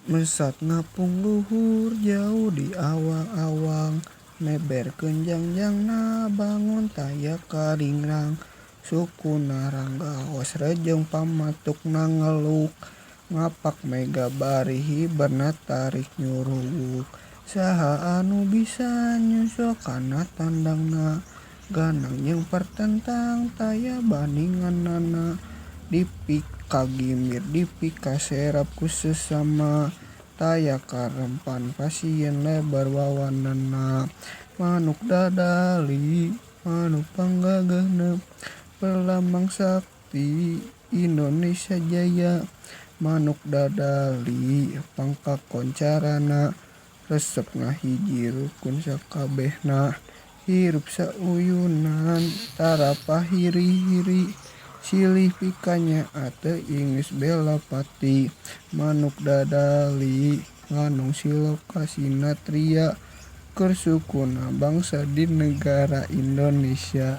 Mesat ngapung luhur jauh di awang-awang, meberkeun jangjangna bangun taya karingrang. Sukuna ranggaos rejeng pamatukna ngeluk, ngapak mega bari hiberna tarik nyuruwuk. Saha anu bisa nyusul kana tandangna, ganang jeung pertentang taya bandinganana. Dipikagimir dipikaserap ku sesama, taya karempan pasieun lebar wawanana. Manuk dadali manuk panggagahna, perlambang sakti Indonesia Jaya. Manuk dadali pangkakoncarana, resep ngahiji rukun sakabehna. Hirup sauyunan tara pahiri-hiri, silih pikanyaah teuing geus bela pati. Manuk dadali nganong siloka sinatria, keur sukuna bangsa di negara Indonesia.